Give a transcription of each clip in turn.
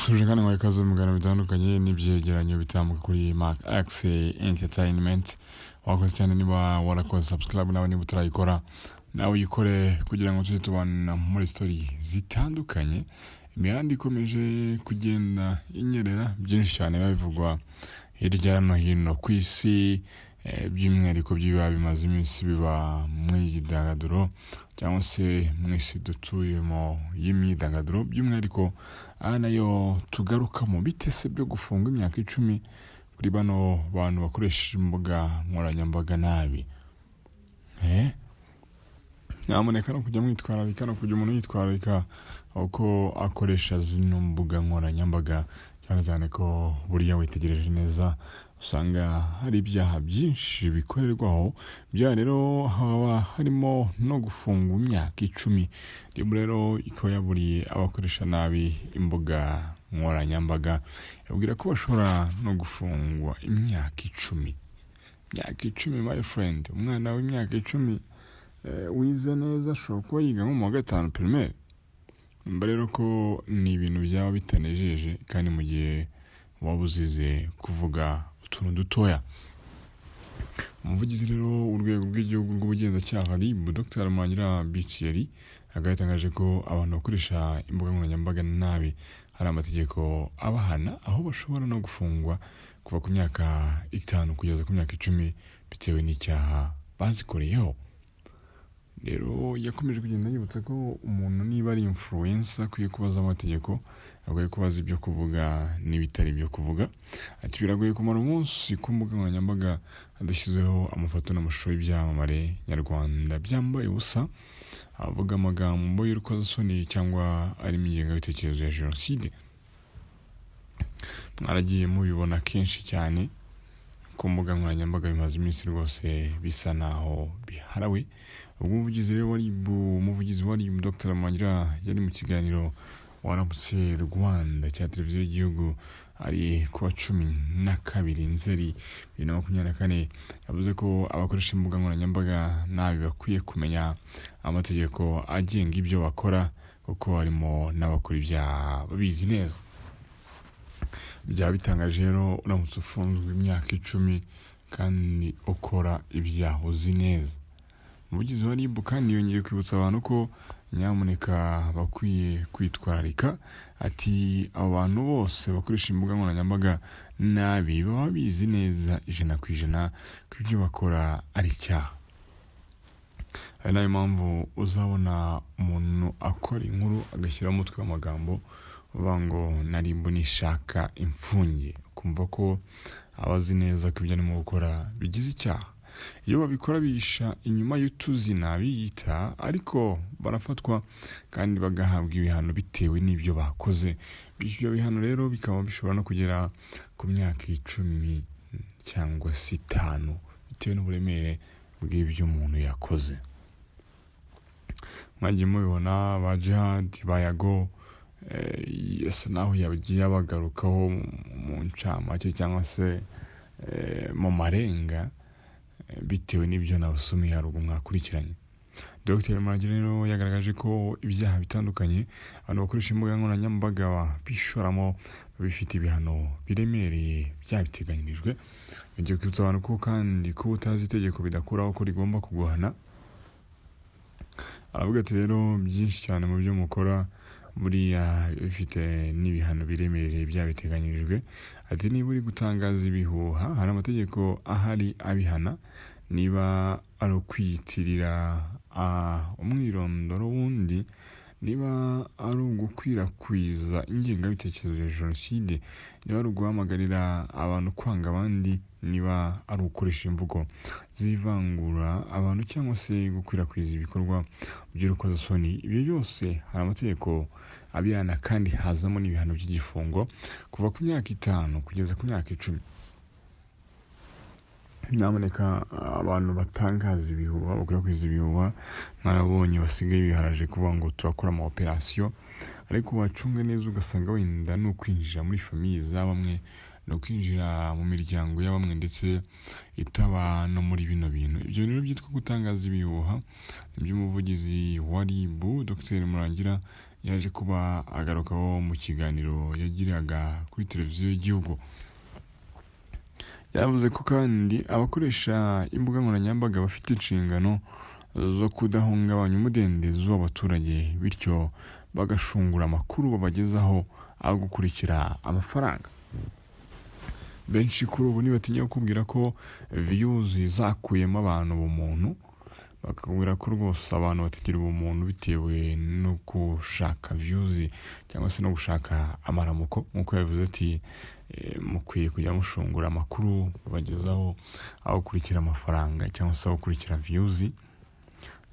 Ndagusuje kandi ngo ikaze mu biganiro bitandukanye n'ibyegeranyo bitambuka kuri Mark X Entertainment. Wakoze cyane niba warakoze subscribe, nawe niba utarayikora nawe uyikore kugira ngo tujye tubana muri story zitandukanye. Imihanda ikomeje kugenda inyerera, byinshi cyane biba bivugwa hirya no hino ku isi, by'umwihariko by'ibiba bimaze iminsi biba mu myidagaduro cyangwa se mu isi dutuyemo y'imyidagaduro, by'umwihariko aha nayo tugarukamo. Bite se byo gufunga imyaka 10 kuri bano bantu bakoresha imbuga nkoranyambaga nabi? Nyamuneka no kujya mwitwararika, no kujya umuntu yitwararika uko akoresha zino mbuga nkoranyambaga, cyane cyane ko buriya witegereje neza usanga hari ibyaha byinshi bikorerwaho. Ibyaha rero haba harimo no gufungwa imyaka 10. RIB rero ikaba yaburiye abakoresha nabi imbuga nkoranyambaga, ibabwira ko bashobora no gufungwa imyaka 10. Imyaka 10, my friend, umwana w'imyaka 10 wize neza ashobora kuba yiga nko mu wa 5 primaire. Urumva rero ko ni ibintu byaba bitanejeje, kandi mu gihe waba uzize kuvuga utuntu dutoya. Umuvugizi rero w'urwego rw'igihugu rw'ubugenzacyaha RIB, Dr Murangira Thierry, akaba yatangaje ko abantu bakoresha imbuga nkoranyambaga nabi hari amategeko abahana, aho bashobora no gufungwa kuva ku myaka 5 kugeza ku myaka 10 bitewe n'icyaha bazikoreyeho. Rero yakomeje kugenda yibutsa ko umuntu niba ari influencer akwiye kubaza amategeko, akwiye kubaza ibyo kuvuga n'ibitari ibyo kuvuga. Ati biragoye kumara umunsi ku mbuga nkoranyambaga hadashyizweho amafoto n'amashusho y'ibyamamare nyarwanda byambaye ubusa, avuga amagambo y'urukozasoni cyangwa arimo ingengabitekerezo ya jenoside. Mwaragiye mubibona kenshi cyane ku mbuga nkoranyambaga, bimaze iminsi rwose bisa naho biharawe. Ubwo umuvugizi rero wa RIB, umuvugizi wa RIB Dr Murangira yari mu kiganiro Waramutse Rwanda cya televiziyo y'igihugu ari kuwa 12 Nzeri 2024, yavuze ko abakoresha imbuga nkoranyambaga nabi bakwiye kumenya amategeko agenga ibyo bakora, kuko harimo n'abakora ibyaha babizi neza. Byaba bitangaje rero uramutse ufunzwe imyaka 10 kandi ukora ibyaha uzi neza. Umuvugizi wa RIB kandi yongeye kwibutsa abantu ko nyamuneka bakwiye kwitwararika. Ati abo bantu bose bakoresha imbuga nkoranyambaga nabi baba bizi neza 100% ko ibyo bakora ari icyaha. Ari nayo mpamvu uzabona umuntu akora inkuru agashyiraho umutwe w'amagambo uvuga ngo na RIB nishaka imfunge, ukumva ko aba azi neza ko ibyo arimo gukora bigize icyaha. Iyo babikora bihisha inyuma y'utuzina biyita, ariko barafatwa kandi bagahabwa ibihano bitewe n'ibyo bakoze. Ibyo bihano rero bikaba bishobora no kugera ku myaka 10 cyangwa se 5 bitewe n'uburemere bw'ibyo umuntu yakoze. Mwagiye mubibona ba Djihad, ba Yago, asa naho yagiye abagarukaho mu ncamake cyangwa se mu marenga, bitewe n'ibyo nabasomeye haruguru mwakurikiranye. Dr Murangira rero yagaragaje ko ibyaha bitandukanye abantu bakoresha imbuga nkoranyambaga bishoramo bifite ibihano biremereye byabiteganyirijwe. Yongeye kwibutsa abantu ko kandi kuba utazi itegeko bidakuraho ko rigomba kuguhana. Aravuga ati rero byinshi cyane mu byo mukora buriya bifite n'ibihano biremereye byabiteganyirijwe. Ati niba uri gutangaza ibihuha hari amategeko ahari abihana, niba ari ukwiyitirira umwirondoro w'undi, niba ari ugukwirakwiza ingengabitekerezo ya jenoside, niba ari uguhamagarira abantu kwanga abandi, niba ari ugukoresha imvugo zivangura abantu cyangwa se gukwirakwiza ibikorwa by'urukozasoni, ibyo byose hari amategeko abihana kandi hazamo n'ibihano by'igifungo kuva ku myaka 5 kugeza ku myaka 10. Nyamuneka abantu batangaza ibihuha, bakwirakwiza ibihuha, mwarabonye basigaye biharaje kuvuga ngo turakora ama operation, ariko wacunga neza ugasanga wenda ni ukwinjira muri famille za bamwe, ni ukwinjira mu miryango ya bamwe ndetse itaba no muri bino bintu. Ibyo rero byitwa gutangaza ibihuha, nibyo umuvugizi wa RIB Dr Murangira yaje kuba agarukaho mu kiganiro yagiraga kuri televiziyo y'igihugu. Yavuze ko kandi abakoresha imbuga nkoranyambaga bafite inshingano zo kudahungabanya umudendezo w'abaturage, bityo bagashungura amakuru babagezaho aho gukurikira amafaranga. Benshi kuri ubu ntibatinya kukubwira ko views zakuyemo abantu ubumuntu, bakakubwira ko rwose abantu batagira ubumuntu bitewe no gushaka views cyangwa se no gushaka amaramuko. Nk'uko yabivuze ati mukwiye kujya mushungura amakuru babagezaho aho gukurikira amafaranga cyangwa se aho gukurikira views.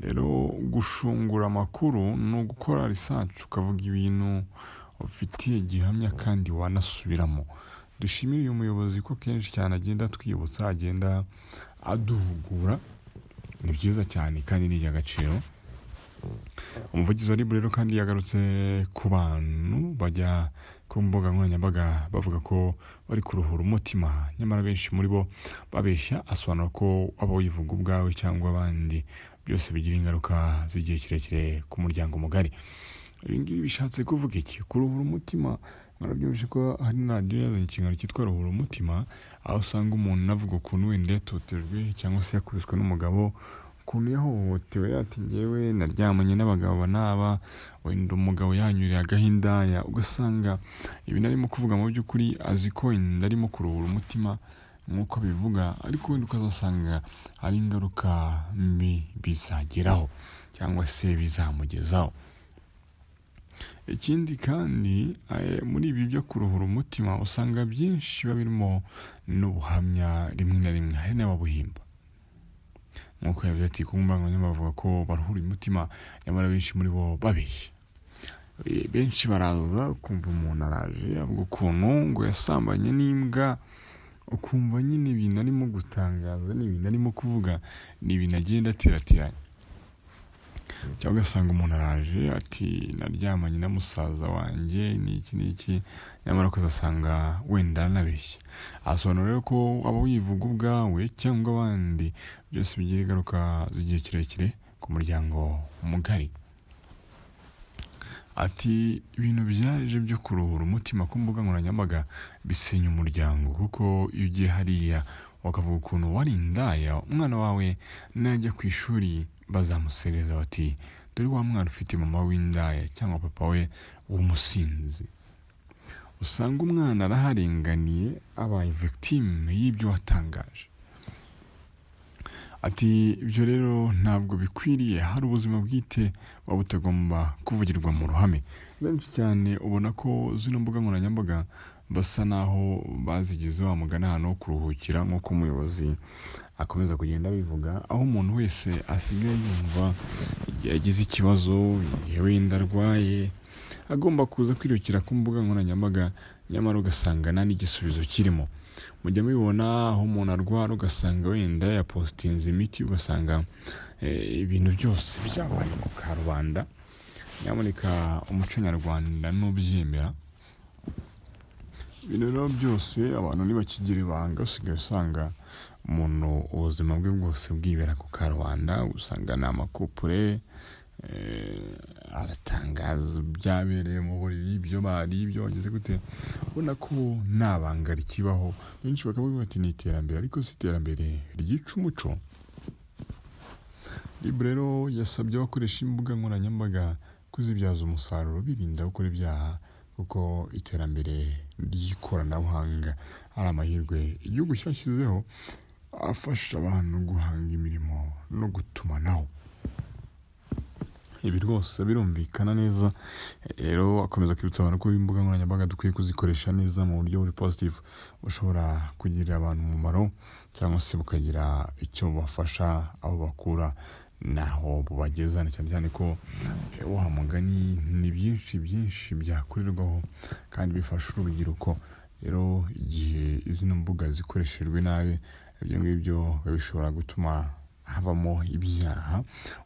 Rero gushungura amakuru ni ugukora research, ukavuga ibintu ufitiye gihamya kandi wanasubiramo. Dushimire uyu muyobozi ko kenshi cyane agenda atwibutsa, agenda aduhugura, ni byiza cyane kandi ni iby'agaciro. Umuvugizi wa RIB rero kandi yagarutse ku bantu bajya ku mbuga nkoranyambaga bavuga ko bari kuruhura umutima, nyamara benshi muri bo babeshya. Asobanura ko waba wivuga ubwawe cyangwa abandi, byose bigira ingaruka z'igihe kirekire ku muryango mugari. Ibi ngibi bishatse kuvuga iki? Kuruhura umutima, murabyumvise ko hari na radiyo yazanye ikiganiro cyitwa Ruhura Umutima, aho usanga umuntu avuga ukuntu wenda yatotejwe cyangwa se yakubiswe n'umugabo, ukuntu yahohotewe, ati njyewe naryamanye n'abagabo n'aba, wenda umugabo yanyuriye agahindaya, ugasanga ibintu arimo kuvuga mu by'ukuri azi ko wenda arimo kuruhura umutima nk'uko abivuga, ariko wenda ukazasanga ari ingaruka mbi bizageraho cyangwa se bizamugezaho. Ikindi kandi muri ibi byo kuruhura umutima usanga byinshi biba birimo n'ubuhamya, rimwe na rimwe hari n'ababuhimba. Nk'uko yavuze ati ku mbuga nkoranyambaga bavuga ko baruhura umutima, nyamara benshi muri bo babeshya. Benshi baraza ukumva umuntu araje avuga ukuntu ngo yasambanye n'imbwa, ukumva nyine ibintu arimo gutangaza ni ibintu arimo kuvuga, ni ibintu agenda aterateranya. Cyangwa ugasanga umuntu araje ati naryamanye na musaza wanjye n'iki n'iki, nyamara ukazasanga wenda aranabeshya. Asobanura rero ko waba wivuga ubwawe cyangwa abandi, byose bigira ingaruka z'igihe kirekire ku muryango mugari. Ati ibintu byaje byo kuruhura umutima ku mbuga nkoranyambaga bisenya umuryango, kuko iyo ugiye hariya bakavuga ukuntu wari indaya, umwana wawe najya ku ishuri bazamusereza bati dore wa mwana ufite mama w'indaya cyangwa papa we w'umusinzi. Usanga umwana araharenganiye, abaye victime y'ibyo watangaje. Ati ibyo rero ntabwo bikwiriye, hari ubuzima bwite buba butagomba kuvugirwa mu ruhame. Benshi cyane ubona ko zino mbuga nkoranyambaga basa naho bazigize wa mugani ahantu ho kuruhukira, nk'uko umuyobozi akomeza kugenda abivuga, aho umuntu wese asigaye yumva igihe yagize ikibazo, igihe wenda arwaye, agomba kuza kwirukira ku mbuga nkoranyambaga, nyamara ugasanga nta n'igisubizo kirimo. Mujya mubibona aho umuntu arwara ugasanga wenda yapositinze imiti, ugasanga ibintu byose byabaye ku karubanda. Nyamuneka umuco nyarwanda nubyemera, ibintu rero byose abantu ntibakigira ibanga, usigaye usanga umuntu ubuzima bwe bwose bwibera ku karubanda, usanga ni amakupure, aratangaza byabereye mu buriri, ibyo bari, ibyo bageze gute, ubona ko nta banga rikibaho. Benshi bakavuga bati ni iterambere, ariko si iterambere ryica umuco. RIB rero yasabye abakoresha imbuga nkoranyambaga kuzibyaza umusaruro birinda gukora ibyaha, kuko iterambere ry'ikoranabuhanga ari amahirwe igihugu cyashyizeho afasha abantu guhanga imirimo no gutumanaho. Ibi rwose birumvikana neza. Rero akomeza kwibutsa abantu ko imbuga nkoranyambaga dukwiye kuzikoresha neza mu buryo buri positive, bushobora kugirira abantu umumaro cyangwa se bukagira icyo bubafasha, aho bakura naho bubageza, cyane cyane ko wa mugani ni byinshi byinshi byakorerwaho kandi bifasha urubyiruko. Rero igihe zino mbuga zikoreshejwe nabi, ibyo ngibyo biba bishobora gutuma habamo ibyaha,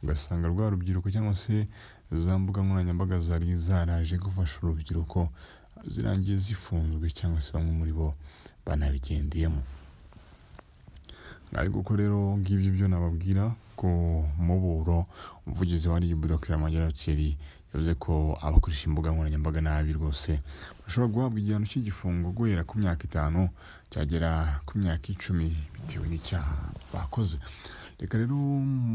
ugasanga rwa rubyiruko cyangwa se za mbuga nkoranyambaga zari zaraje gufasha urubyiruko zirangiye zifunzwe cyangwa se bamwe muri bo banabigendeyemo. Ariko ko rero ngibyo byo nababwira ku muburo umuvugizi wa RIB Dr Magirirwa Thierry Yavuze ko abakoresha imbuga nkoranyambaga nabi rwose bashobora guhabwa igihano cy'igifungo guhera ku myaka 5 cyagera ku myaka 10 bitewe n'icyaha bakoze. Reka rero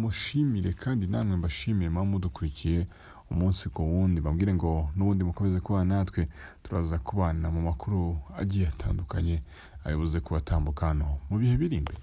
mushimire kandi namwe mbashimiye muba mudukurikiye umunsi ku wundi, mbabwire ngo n'ubundi mukomeze kubana natwe, turaza kubana mu makuru agiye atandukanye ayoboze kubatambuka hano mu bihe biri imbere.